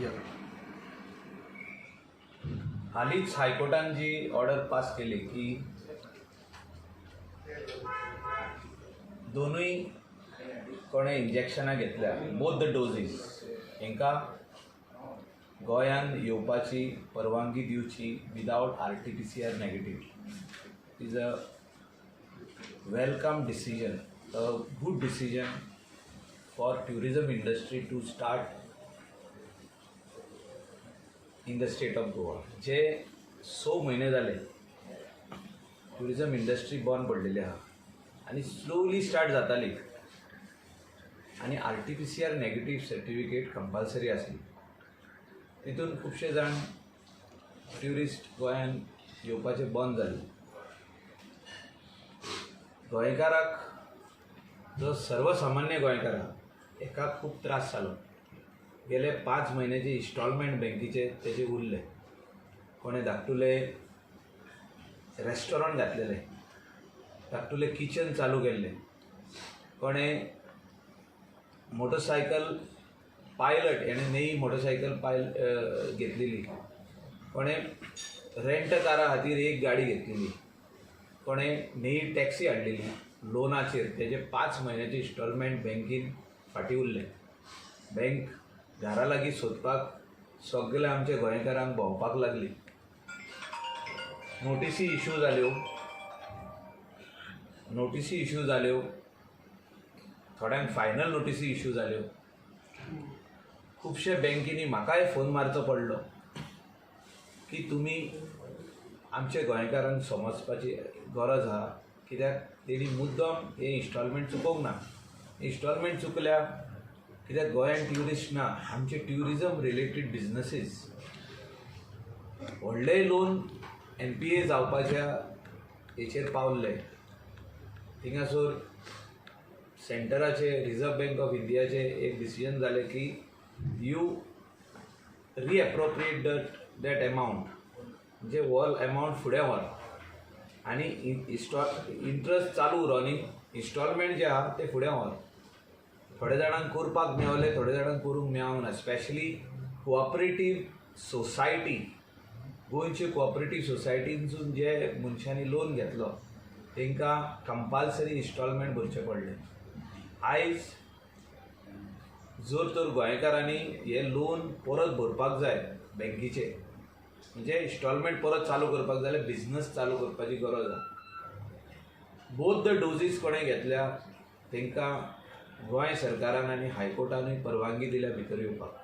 या. हालींच हायकोर्टान जी ऑर्डर पास केली की दोनूय कोणें इंजेक्शनां घेतल्या, बोथ the doses, हांकां गोंयान येवपाची परवानगी दिवची without RTPCR negative is a welcome decision, a good decision for tourism industry to start in the state of Goa. जे 6 म्हयने जाले ट्युरिजम इंडस्ट्री बंद पडलेली आहा आनी स्लोली स्टार्ट जाताली आनी RTPCR negative certificate compulsory आसली. तितून खुबशे जाण ट्युरिस्ट गोंयान येवपाचे बंद जाले. गोंयकाराक, जो सर्वसामान्य गोंयकार आहा, हेका खूब त्रास जालो. गेले 5 म्हयन्याचे इन्स्टॉलमेंट बँकेचे तेजे उरले. कोणें धाकटुले रेस्टॉरंट घातलेले, धाकटुले किचन चालू केल्ले, कोणें मोटरसायकल पायलट हेणें नवी मोटरसायकल पायल घेतलेली, कोणें रेंट कारा खातीर एक गाडी घेतलेली, कोणें नवी टॅक्सी हाडलेली लोनाचेर, तेजे 5 म्हयन्याचे इन्स्टॉलमेंट बँकेन फाटीं उरले. बँक घरा लागीं सोदपाक सगळे आमच्या गोंयकारांक भोंवपाक लागली. नोटिसी इशू जाल्यो, नोटिसी इशू जाल्यो, थोड्यांक फायनल नोटिसी इशू जाल्यो. खुबशे बँकींनी म्हाकाय फोन मारचो पडलो की तुमी आमच्या गोंयकारांक समजपाची गरज आहा, कित्याक तेणी मुद्दम हे इन्स्टॉलमेंट चुकोवंक ना. इन्स्टॉलमेंट चुकल्या कित्याक गोंयांत ट्युरिस्ट ना. आमचे ट्युरिजम रिलेटेड बिजनसीस व्हडले लोन NPA जावपाच्या हेचेर पावल्ले. थिंगासर सेंटराचे, रिजर्व बँक ऑफ इंडियाचे एक डिसिजन जालें की you रिएप्रोप्रिएट that amount, म्हणजे हो एमावंट फुडें व्हर आनी इंट्रस्ट चालू उरो न्ही, इन्स्टॉलमेंट जे आहा ते फुडें व्हर. थोड्या जाणांक करपाक मेवले, थोड्या जाणांक करूंक मेवोंक ना. स्पेशली कोऑपरेटीव सोसायटी, गोंयचे कोऑपरेटीव सोसायटीनसून जे मनशांनी लोन घेतलो तांकां कंपल्सरी इन्स्टॉलमेंट भरचें पडलें. आयज जर तर गोंयकारांनी हे लोन परत भरपाक जाय बँकेचे, म्हणजे इन्स्टॉलमेंट परत चालू करपाक जाय जाल्यार बिजनस चालू करपाची गरज आहा. बोथ the doses कोणें घेतल्या तांकां गोंय सरकारान आनी हायकोर्टानूय परवानगी दिल्या भितर येवपाक.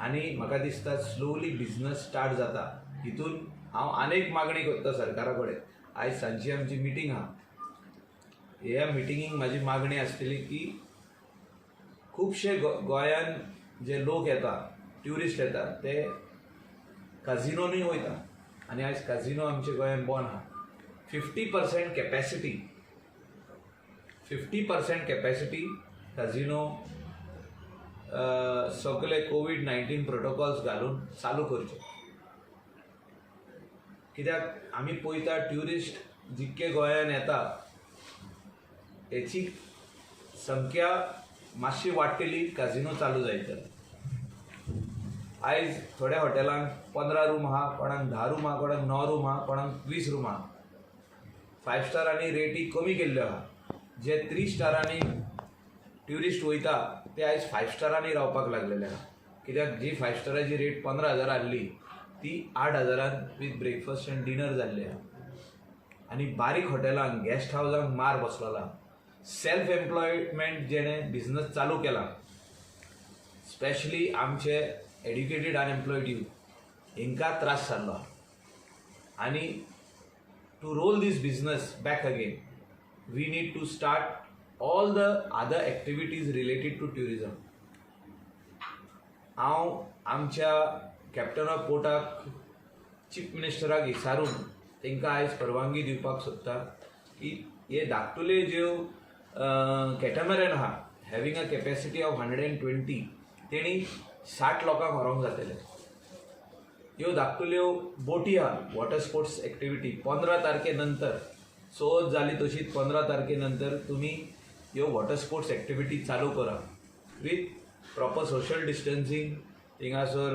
आनी म्हाका दिसता स्लोली बिजनस स्टार्ट जाता. हितून हांव आनीक मागणी करता सरकारा कडेन. आयज सांजची आमची मिटींग आहा, ह्या मिटिंगेक म्हाजी मागणी आसतली की खुबशे गोंयान जे लोक येता, ट्युरिस्ट येता, ते काजिनोनूय वयता आनी आयज काजिनो आमच्या गोंयान बंद आहा. 50% कॅपेसिटी, 50% कॅपेसिटी काजिनो सगळे कोवीड-19 प्रोटोकॉल्स घालून चालू करचे. कित्याक आमी पळयता ट्युरिस्ट जितके गोंयान येता हेची संख्या मातशी वाडटली काजिनो चालू जायत जाल्यार. आयज थोड्या हॉटेलांक 15 रूम आहा, कोणाक 10 रूम आहा, कोणाक 9 रूम आहा, कोणाक 20 रूम आहा. 5 स्टारांनी रेटी कमी केल्ल्यो आहा. जे 3 स्टारांनी ट्युरिस्ट वयता ते आयज 5 स्टारांनी रावपाक लागलेले आहा. कित्याक जी 5 स्टाराची रेट 15,000 आहली ती 8,000 विथ ब्रेकफास्ट एंड डिनर जाल्ली आहा. आनी बारीक हॉटेलांक, गेस्ट हावजांक मार बसलेलो आहा. सेल्फ एम्प्लॉयमेंट जेणे बिजनस चालू केला, स्पेशली आमचे एड्युकेटेड अनएम्प्लॉयड यूथ, हेंकां त्रास जाल्लो आहा. आनी to roll this business back again we need to start all the other activities related to tourism. हांव आमच्या कॅप्टन ऑफ पोर्टाक, चीफ मिनिस्टराक विचारून तांकां आयज परवानगी दिवपाक सोदता की हे धाकटुले ज्यो कॅटमरन आहा, having a capacity of 120, तेणी 60 लोकांक व्हरोंक जातले. ह्यो धाकटुल्यो बोटी आहा, water sports activity, 15 तारखे नंतर, चवथ जाली तशीच 15 तारखे नंतर तुमी ह्यो वॉटर स्पोर्ट्स एक्टिविटी चालू करा विथ प्रॉपर सोशल डिस्टन्सिंग, थिंगासर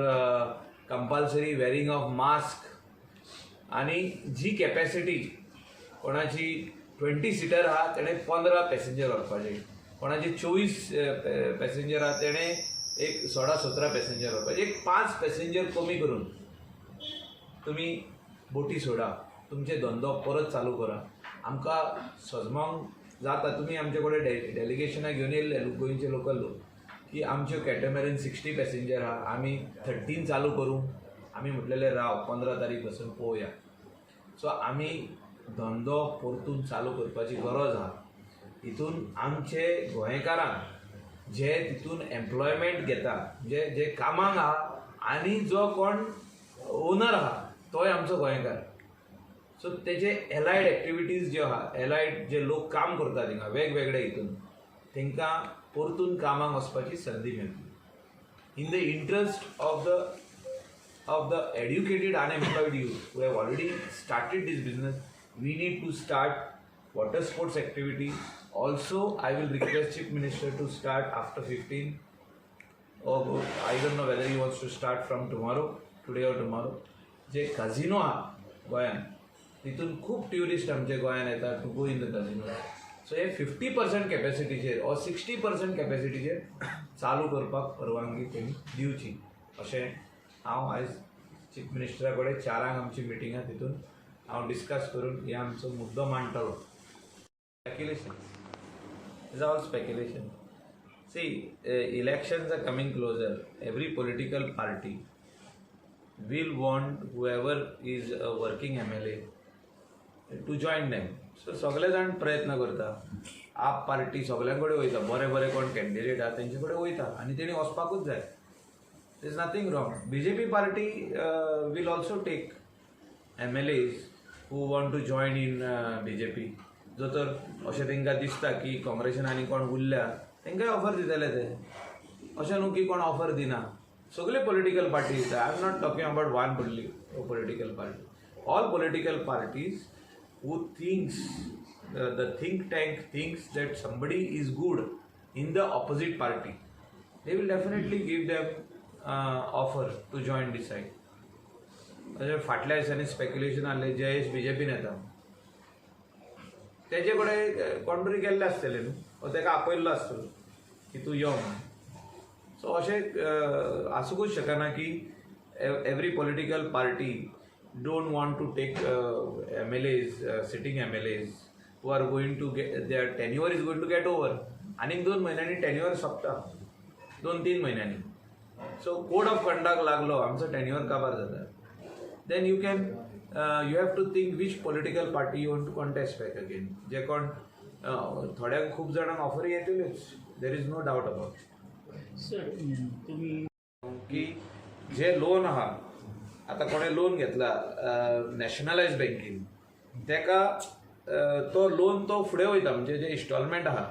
कंपल्सरी वेरिंग ऑफ मास्क आनी जी कॅपॅसिटी कोणाची 20 सिटर आहा तेणें 15 पॅसेंजर व्हरपाचे, कोणाची 24 पॅसेंजर आहा तेणें एक 16-17 पॅसेंजर व्हरपाचे. एक 5 पॅसेंजर कमी करून तुमी बोटी सोडा, तुमचे धंदो परत चालू करा. आमकां सजमोंक जाता. तुमी आमचे कडेन डेलिगेशनां घेवन येयल्ले गोंयचे लोकल लोक की आमच्यो कॅटमॅरन 60 पॅसेंजर आहा, आमी 13 चालू करूं. आमी म्हटलेले राव 15 तारीख पासून पळोवया. सो आमी धंदो परतून चालू करपाची गरज आहा. हितून आमचे गोंयकारांक जे तितून एम्प्लॉयमेंट घेता, म्हणजे जे कामाक आहा आनी जो कोण ओनर आहा तोय आमचो गोंयकार. सो तेजे एलायड एक्टिविटीज ज्यो आहा, एलायड जे लोक काम करता थिंगा वेगवेगळे हितून, तांकां परतून कामाक वचपाची संदी मेळटली. In the interest of the educated unemployed youth who have already started this business, we need to start water sports activity. Also, I will request Chief Minister to start after 15, or I don't know whether he wants to start from tomorrow, today or tomorrow. J casino आहा गोंयान, तितून खूब tourist आमचे गोंयान येतात to go in the casino. So हे 50% कॅपॅसिटीचेर or 60% कॅपॅसिटीचेर चालू करपाक परवानगी तेणी दिवची अशें हांव आयज चीफ मिनिस्टरा कडेन 4 आंक आमची मिटींग आहा, तितून हांव डिस्कस करून हे आमचो मुद्दो मांडटलो. Speculation is all speculation. See, elections are coming closer. Every political party will want whoever is a working MLA to join them. So सगळे जाण प्रयत्न करता. आप पार्टी सगळ्यां कडेन वयता, बरे बरे कोण कॅन्डिडेट आहा तेंचे कडेन वयता आनी तेणी वचपाकूच जाय. Is nothing wrong. BJP party will also take MLAs who want to join in BJP. जो तर अशें तांकां दिसता की काँग्रेसीन आनी कोण उरल्या, तांकांय ऑफर दितले ते. अशें न्हू की कोण ऑफर दिना. सगळे पॉलिटिकल पार्टी दिता. I am not talking about one political party. All political parties who thinks, the think tank thinks that somebody is good in the opposite party, they will definitely give them offer to join this side. अशें फाटल्या दिसांनी speculation आहलें, जयेश बीजेपीन येता. तेजे कडेन कोण तरी गेल्ले आसतले न्हू, वो तेका आपयल्लो आसतलो की तूं यो म्हणून. सो अशें आसूंकूच शकना की every political party don't want to take MLAs, sitting MLAs who are going to get their tenure is going to get over. आनीक 2 म्हयन्यांनी टेन्युअर सोंपता, 2-3 म्हयन्यांनी. सो कोड ऑफ कंडक्ट लागलो, आमचो टेन्युअर काबार जाता. Then you have to think which political party you want to contest back again. जे कोण थोड्यांक, खूब जाणांक ऑफरी येतल्योच, there is no doubt about. Sir, तुम्ही की जे लोन आहा, आतां कोणें लोन घेतला नॅशनलायज बँकेन, तेका तो लोन तो फुडें वयता, म्हणजे जे इन्स्टॉलमेंट आहा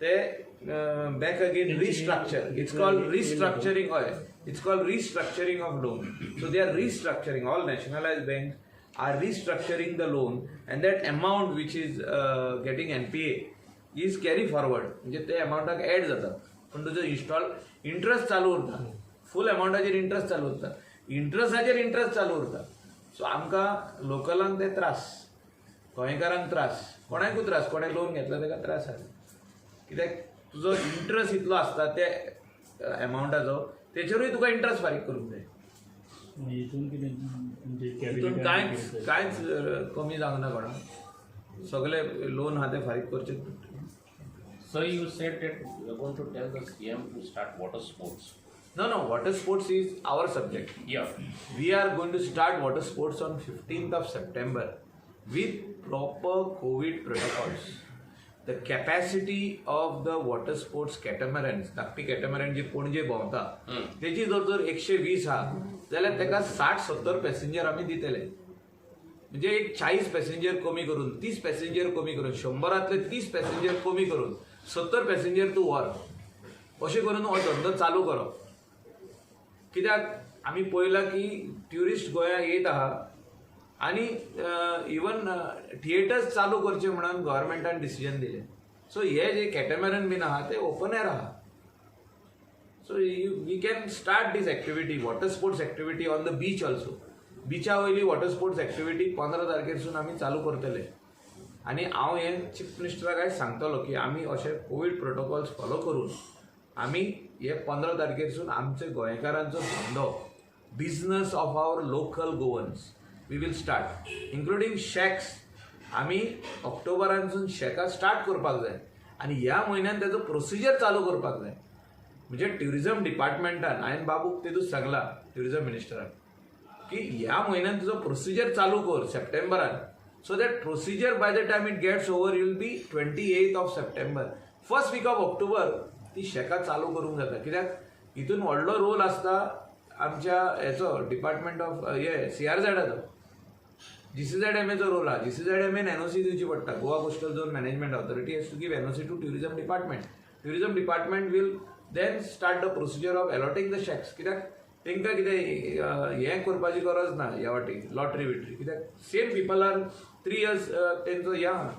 ते back again restructure. It's called restructuring. हय, it's called restructuring of loan. So they are restructuring. All nationalised bank are restructuring the loan and that amount which is getting NPA is carry forward. म्हणजे ते अमावंटाक add जाता, पूण तुजो install interest चालू उरता. फूल अमावंटाचेर interest चालू उरता, इंट्रस्टाचेर इंट्रस्ट चालू उरता. सो आमकां लोकलांक ते त्रास, गोंयकारांक त्रास, कोणाकूय त्रास. कोणें लोन घेतला ताका त्रास आसा, कित्याक तुजो इंट्रस्ट इतलो आसता ते अमावंटाचो, तेचेरूय तुका इंट्रस्ट फारीक करूंक जाय. हितून कितें म्हणजे हितून cabinet कांयच कांयच कमी जावंक ना कोणाक. सगळे लोन आहा ते फारीक करचेच पडटले. Sir, you said that you are going to tell the CM to start water sports. No, water sports is our subject. We are going to start water sports on 15th of September with proper COVID protocols. The capacity of the water sports catamarans, धाकटी कॅटमरन जी पणजे भोंवता, तेजी जर जर 120 आहा जाल्यार ताका 60-70 passenger आमी दितले. म्हणजे एक 40 पॅसेंजर कमी करून, 30 पॅसेंजर कमी करून, 100रांतले 30 पॅसेंजर कमी करून 70 पॅसेंजर तूं व्हर. अशें करून हो धंदो चालू करप, कित्याक आमी पळयलां की ट्युरिस्ट गोंया येत आहा आनी इवन थिएटर्स चालू करचे म्हणून गव्हर्मेंटान डिसिजन दिलें. सो हे जे कॅटमॅरन बीन आहा ते ओपन एर आहा. So we can start this activity, water sports activity on the beach also. बिचा वयली वॉटर स्पोर्ट्स एक्टिविटी 15 तारखेरसून आमी चालू करतले. आनी हांव हें चीफ मिनिस्टराक आयज सांगतलो की आमी अशे कोवीड प्रोटोकॉल्स फॉलो करून आमी हे 15 तारखेरसून आमचे गोंयकारांचो धंदो, business of our local Goans, we will start including shacks. आमी ऑक्टोबरानसून शॅकां स्टार्ट करपाक जाय आनी ह्या म्हयन्यान तेजो प्रोसिजर चालू करपाक जाय. म्हणजे ट्युरिजम डिपार्टमेंटान हांवें बाबूक तेदूस सांगलां, ट्युरिजम मिनिस्टरान, की ह्या म्हयन्यान तुजो प्रोसिजर चालू कर सप्टेंबरान, so that procedure by the time it gets over you'll be 28th of September, first week of October ती शॅकां चालू करूंक जाता. कित्याक हितून व्हडलो रोल आसता आमच्या हेचो डिपार्टमेंट ऑफ हे सीआरझेडाचो, जीसीझेड एमएचो रोल आहा. जीसीझेड एमएन एनओसी दिवची पडटा. Goa Coastal Zone Management Authority has to give NOC to tourism department. Tourism department will then start the procedure of allotting the shacks. कित्याक तांकां कितें हें करपाची गरज ना ह्या वाटी लॉटरी बिटरी, कित्याक same people are 3 years तेंचो हें आहा,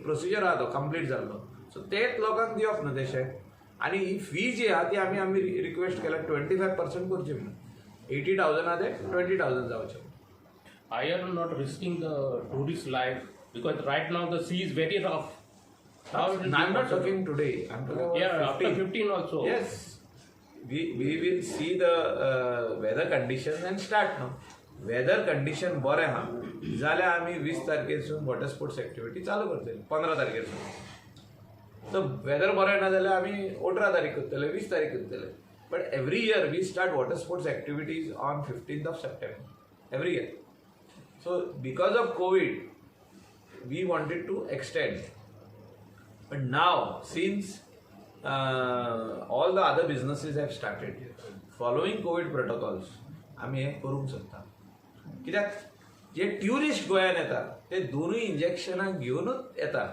प्रोसिजर आहा तो कंप्लीट जाल्लो. सो तेच लोकांक दिवप न्हू ते शॅक. आनी ही फी जी आहा ती आमी आमी रिक्वेस्ट केल्या 25% करची म्हणून. 80,000 आहा ते 20,000 जावचे. Are you not risking the tourist life? Because right now the sea is very rough. How it will be I am not possible? Talking today, I am talking. Yeah, after 15 also. Yes, we will see the weather conditions and start no. Weather condition बरें आहा जाल्यार आमी 20 तारखेरसून water sports activity चालू करतले, 15 तारखेरसून. So whether बरें ना जाल्यार आमी 18 तारीख करतले, 20 तारीख करतले. But every year we start water sports activities on 15th of September every year. So because of Covid we wanted to extend. But now, since all the other businesses have started following COVID protocols, आमी हें करूंक शकता. कित्याक जे tourist गोंयान येता ते दोनूय इंजेक्शनां घेवनूच येता,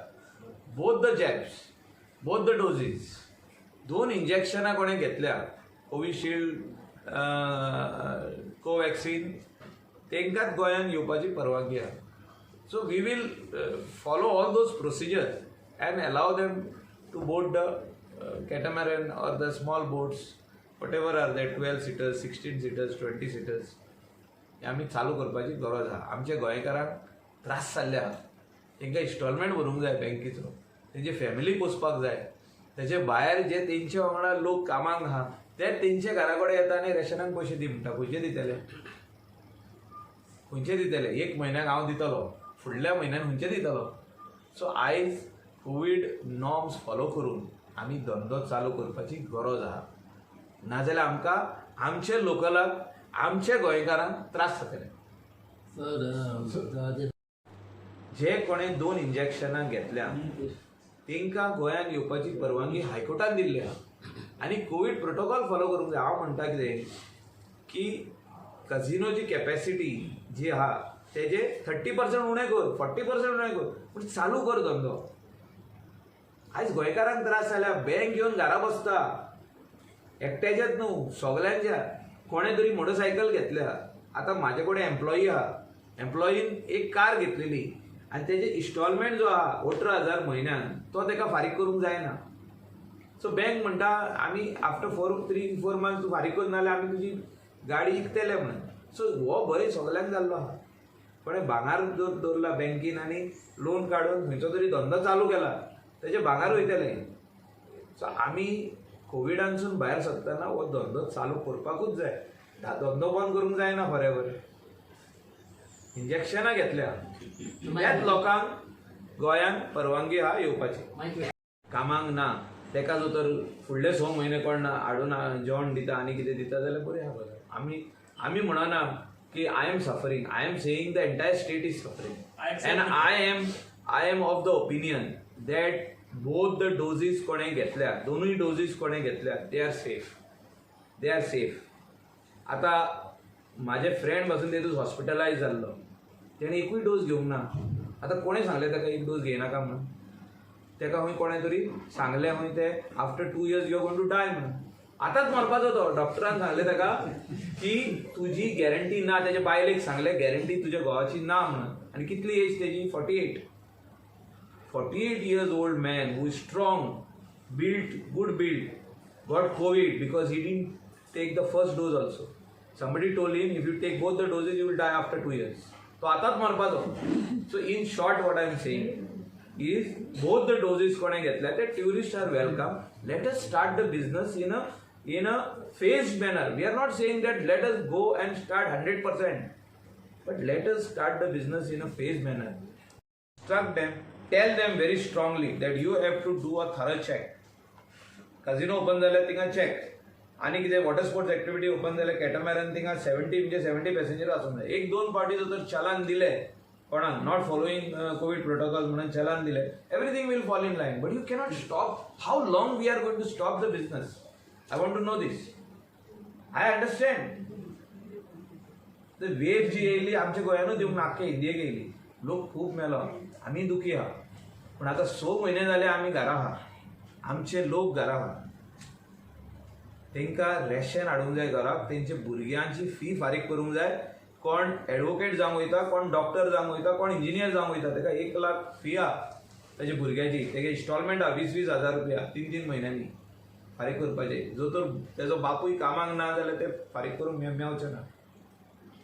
both the jabs, both the doses. दोन इंजेक्शनां कोणें घेतल्या, कोविशिल्ड, कोवॅक्सीन, तांकांच गोंयान येवपाची परवानगी आहा. So we will follow all those procedures and allow them to board the catamaran or the small boats, whatever are there, 12 seaters, 16 seaters, 20 seaters. हे आमी चालू करपाची गरज आहा. आमच्या गोंयकारांक त्रास जाल्ले आहा. तांकां इन्स्टॉलमेंट भरूंक जाय बँकेचो, तेंची फॅमिली पोसपाक जाय. तेजे भायर जे तेंचे वांगडा लोक कामाक आहा ते तेंच्या घरा कडेन येता आनी रेशनाक पयशे दी म्हणटा. खंयचे दितले, खंयचे दितले? एक म्हयन्याक हांव दितलो, फुडल्या म्हयन्यान खंयचे दितलो? सो आयज कोवीड नॉर्म्स फॉलो करून आमी धंदो चालू करपाची गरज आहा. नाजाल्यार आमकां आमचे लोकलाक, आमच्या गोंयकारांक त्रास जातले. सर. जे कोणे दोन इंजेक्शनां घेतल्या तांकां गोंयांत येवपाची परवानगी हायकोर्टान दिल्ली आहा आनी कोवीड प्रोटोकॉल फॉलो करूंक जाय. हांव म्हणटा कितें की कझिनोची कॅपॅसिटी जी आहा तेजे 30% उणें कर, 40% उणें कर, पूण चालू कर धंदो. आयज गोंयकारांक त्रास जाल्या. बँक घेवन घरा बसता. एकट्याच्याच न्हू, सगल्यांच्या. कोणें तरी मोटरसायकल घेतल्या. आतां म्हाजे कडेन एम्प्लॉई आहा, एम्प्लॉईन एक कार घेतलेली आनी तेजे इन्स्टॉलमेंट जो आहा 18,000 म्हयन्यान, तो ताका फारीक करूंक जायना. सो बँक म्हणटा, आमी after 4, 3, 4 months तूं फारीक करना जाल्यार आमी तुजी गाडी इकतले म्हणून. सो हो भंय सगल्यांक जाल्लो आहा. कोणें भांगार दवरला बँकीन आनी लोन काडून खंयचो तरी धंदो चालू केला, तेजे भांगार वयतले. सो आमी कोविडानसून भायर सरतना हो धंदो चालू करपाकूच जाय. धंदो बंद करूंक जायना फॉर एवर. इंजेक्शनां घेतल्या त्याच लोकांक गोंयांत परवानगी आहा येवपाची. कामाक ना तेका जो तर फुडले 6 म्हयने कोण ना हाडून जेवण दिता आनी कितें दिता जाल्यार बरें आहा गजाल. आमी आमी म्हणना की I am suffering. I am saying the entire state is suffering and I am of the opinion that both the doses कोणें घेतल्या, दोनूय डोजीस कोणें घेतल्या, they are safe, they are safe. आतां म्हाजे फ्रेंड पासून तेतून हॉस्पिटलायज जाल्लो, तेणें एकूय डोस घेवंक ना. आतां कोणें सांगलें ताका एक डोस घेयनाका म्हणून? ताका खंय कोणें तरी सांगलें खंय ते after 2 years you going to die म्हणून. आतांच मरपाचो तो. डॉक्टरान सांगलें ताका की तुजी गॅरंटी ना. तेजे बायलेक सांगलें गॅरंटी तुज्या घोवाची ना म्हणून. आनी कितली एज तेजी? 48. 48 years old man who is strong built, good build. got COVID because he didn't take the first dose also. Somebody told him if you take both the doses you will die after 2 years. तो आतांच मरपाचो. So in short what I am saying is both the doses कोणें घेतल्या ते tourist are welcome. Let us start the business in a phased manner. We are not saying that let us go and start 100%, but let us start the business in a phased manner. Instruct them, tell them very strongly that you have to do a thorough check. Casino open जाल्यार थिंगा check, आनी कितें water sports activity open जाल्यार कॅटमॅरन थिंगा 70 म्हणजे 70 passenger आसूंक जाय. एक दोन पार्टी जर चलान दिले कोणाक not following Covid protocol म्हणून चलान दिले, everything will fall in line. But you cannot stop. How long we are going to stop the business? I want to know this. I understand the wave जी येयली आमच्या गोंयानूच येवंक ना, आख्खे इंडियेक येयली, लोक खूब मेलो, आमी दुखी आहा. पूण आतां 6 म्हयने जाले आमी घरा आहा, आमचे लोक घरा आहा, तांकां रेशन हाडूंक जाय घराक, तेंच्या भुरग्यांची फी फारीक करूंक जाय. कोण एडवोकेट जावंक वयता, कोण डॉक्टर जावंक वयता, कोण इंजिनियर जावंक वयता, ताका 1 लाख फी आहा ताच्या भुरग्याची, तेगे इन्स्टॉलमेंट आहा 20-20 हजार रुपया 3-3 म्हयन्यांनी फारीक करपाचे. जो तर तेजो बापूय कामाक ना जाल्यार ते फारीक करूंक मेवचें ना.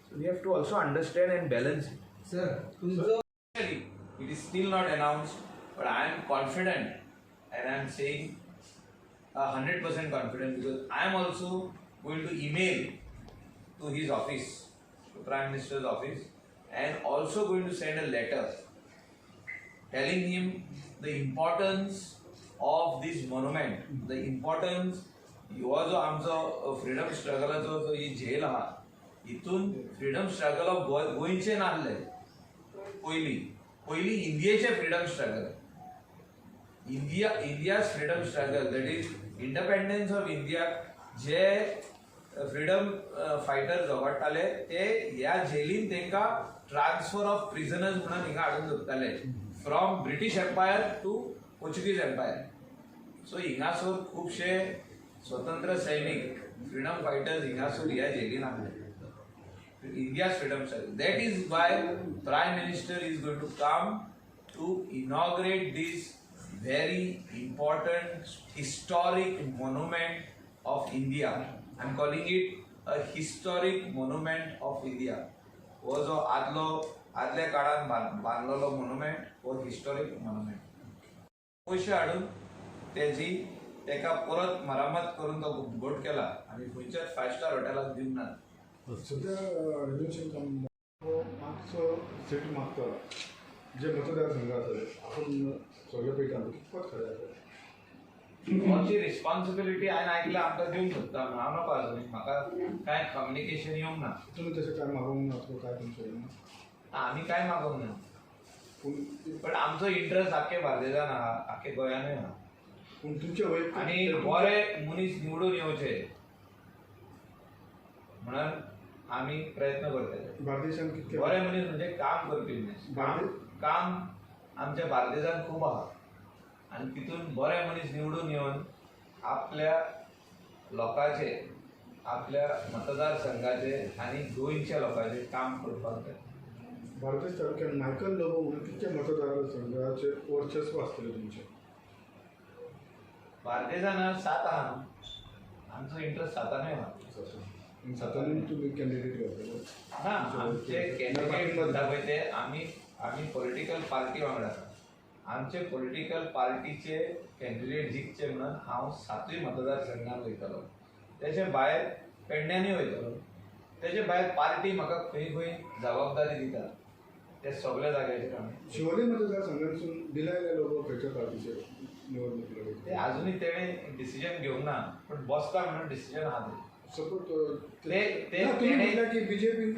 So we have to also understand and balance. Sir, तुमचो It is still not announced, but I am confident and I am saying 100% confident because I am also going to email to his office, to Prime Minister's office, and also going to send a letter telling him the importance of this monument, the importance हो जो आमचो freedom स्ट्रगलाचो जो ही झेल आहा, हितून freedom struggle of Goa गोंयचे नासले, पयलीं पयलीं इंडियेचे freedom struggle, India's freedom struggle, that is independence of India, J freedom fighter झगडटाले ते ह्या जेलीन तांकां ट्रान्सफर ऑफ प्रिजनर्स म्हणून हिंगा हाडून दवरताले from British Empire to Portuguese Empire. So हिंगासर खुबशे स्वतंत्र सैनीक फ्रिडम फायटर्स हिंगासर ह्या जेलीन आसले. India's freedom struggle. That is why Prime Minister is going to come to inaugurate this very important historic monument of India. I am calling it a historic monument of India. हो जो आदलो आदल्या काळान बांदलेलो monument हो historic monument. पयशे हाडून तेजी तेका परत मरामत करून तो घट केला आनी खंयच्याच फायव स्टार हॉटेलाक दिवंक ना. सध्या रेनोवेशन काम हो मातसो सीट मागता जे मतदारसंघ आसा आपण सगळे पळयता कितपत खरें आसा? आमची रिस्पॉन्सिबिलिटी हांवें आयकल्या आमकां दिवंक सोदता, हांव नको अजून म्हाका कांय कम्युनिकेशन येवंक ना. तुमी तशें काय मागोवंक ना अथवा काय तुमचें ना? आमी कांय मागोवंक ना, पूण पण आमचो इंट्रस्ट आख्खे बार्देजान आहा, आख्खे गोंयानूय आहा. पूण तुमचे वैयक्तीक आनी बरे मनीस निवडून येवचे म्हणून आमी प्रयत्न करतले. बार्देशान कितके बरे मनीस म्हणजे काम करपी मनीस. काम आमच्या बार्देजान खूब आहा आनी तितून बरे मनीस निवडून येवन आपल्या लोकांचे, आपल्या मतदारसंघाचे आनी गोंयच्या लोकांचे काम करपाक जाय. बार्देस तालुक्यात मायकल लोबो म्हणून कितके मतदारसंघाचे वर्चस्व आसतलें तुमचें? बार्देजान 7 आहा न्हू, आमचो इंट्रस्ट 7 आहा. सातानूय तुमी कॅन्डिडेट घालतले? ना, आमचे कॅन्डिडेट म्हणटा पळय ते आमी आमी पॉलिटिकल पार्टी वांगडा आसा. आमचे पॉलिटिकल पार्टीचे कॅन्डिडेट जिखचे म्हणून हांव 7 मतदारसंघान वयतलो, तेचे भायर पेडण्यानूय वयतलो, तेचे भायर पार्टी म्हाका खंय खंय जबाबदारी दिता ते सगल्या जाग्याचेर आमी. शिवोले मतदारसंघांतसून डिलायला लोबो खंयच्या पार्टीचे निवडणूक लढयता? ते अजुनूय तेणें डिसिजन घेवंक ना, पूण बसता म्हणून डिसिजन आहा तेजें. सपोज तुमी म्हणल्यार की बीजेपीन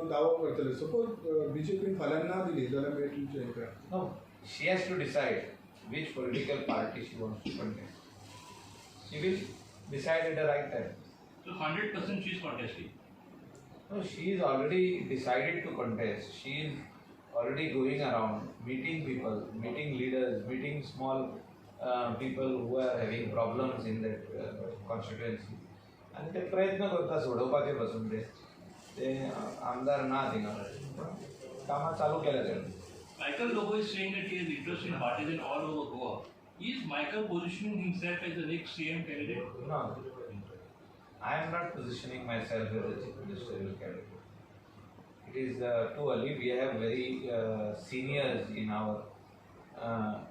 दावो करतले, सपोज बीजेपीन फाल्यां ना दिली जाल्यार मागीर तुमचें हें काय? No, she has to decide which political party she wants to contest. She will decide at the right time. So 100% she is contesting? No, she is already decided to contest. She is already going around, meeting people, meeting leaders, meeting small people who are having problems in that constituency. आनी ते प्रयत्न करता सोडोवपाचे पासून ते ते आमदार ना थिंगा, पण कामां चालू केल्या तेणें. Michael Lobo is saying that he has interest in partisan all over Goa. Is Michael positioning himself as the next CM candidate? No, I am not positioning myself as a chief ministerial candidate. It is too early. We have very seniors in our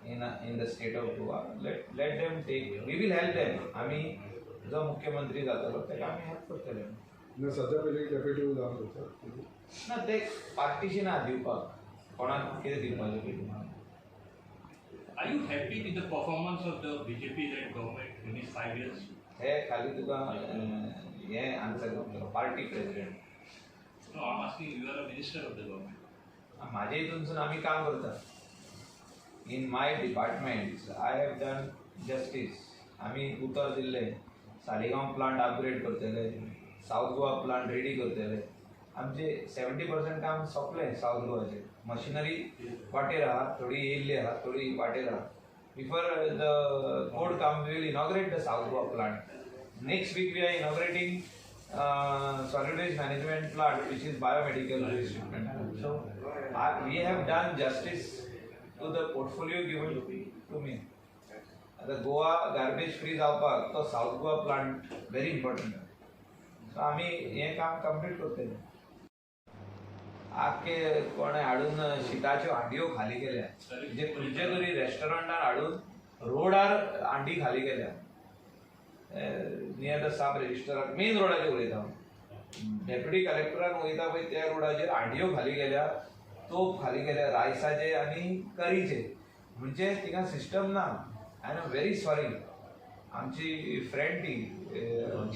in the state of Goa. Let them take. We will help them. आमी जो मुख्यमंत्री जातलो ताका आमी help करतले. ना, सध्या पयलीं डेप्युटी जावन करता. ना, ते पार्टीशी ना दिवपाक कोणाक कितें दिवपाचें पयलीं. Are you happy with the performance of the BJP-led government in these 5 years? हे खाली तुका हें आन्सर करतलो party president. No, I'm asking, you are a minister of the government. माझ्या हितूनसून आमी काम करता. In my departments I have done justice. आमी उतर दिल्लें, सालिगांव प्लांट अपग्रेड करतले, सावथ गोवा प्लांट रेडी करतले. आमचे 70% काम सोंपलें. सावथ गोवाचें मशिनरी वाटेर आहा, थोडी येयल्ली आहा, थोडी वाटेर आहा. Before the code come, we will inaugurate the South Goa plant. Next week we are inaugurating solid waste management plant, which is biomedical waste treatment plant. So we have done justice to the portfolio given to me. आतां Goa garbage free जावपाक तो south Goa plant very important. So आमी हें काम complete करतले. आख्खे कोणें हाडून शिताच्यो हांडयो खाली केल्या, म्हणजे खंयच्या तरी रेस्टॉरंटान हाडून रोडार हांडी खाली केल्या, नियर the सब रजिस्टराक. मेन रोडाचेर उलयता हांव. डेप्युटी कलेक्टरान वयता पळय त्या रोडाचेर हांडयो खाली केल्या, तोप खाली केल्या रायसाचे आनी करीचे. म्हणजे थिंगा सिस्टम ना. I am very sorry. आमची फ्रेंड ती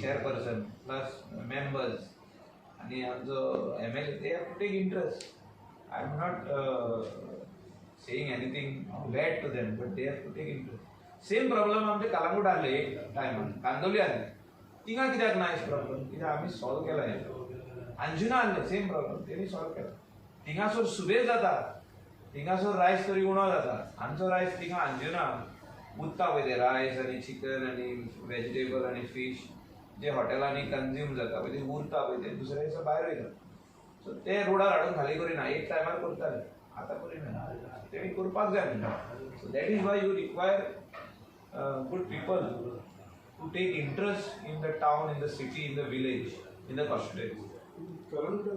चेअरपर्सन प्लस मेंबर्स आनी आमचो MLA, they have to take interest. I am not saying anything bad to them, but they have to take interest. Same problem आमचे कलंगूट आहले एक टायमार, कांदोली आहले. थिंगा कित्याक ना प्रॉब्लम? कित्याक आमी सॉल्व केला हें. अंजुना आहले सेम प्रॉब्लम, तेणी सॉल्व केला. थिंगासर सुबेज जाता, थिंगासर रायस तरी उणो जाता. आमचो रायस थिंगा अंजुना उरता पळय, ते रायस आनी चिकन आनी वेजिटेबल आनी फीश जे हॉटेलांनी कन्ज्यूम जाता पळय, ते उरता पळय, ते दुसऱ्या दिसा भायर वयता. सो ते रोडार हाडून खाली करिना. एक टायमार करताले, आतां करिना. तेणी करपाक जाय. So that is why you require good people to take interest in the town, in the city, in the village, in the constituency. Calangute.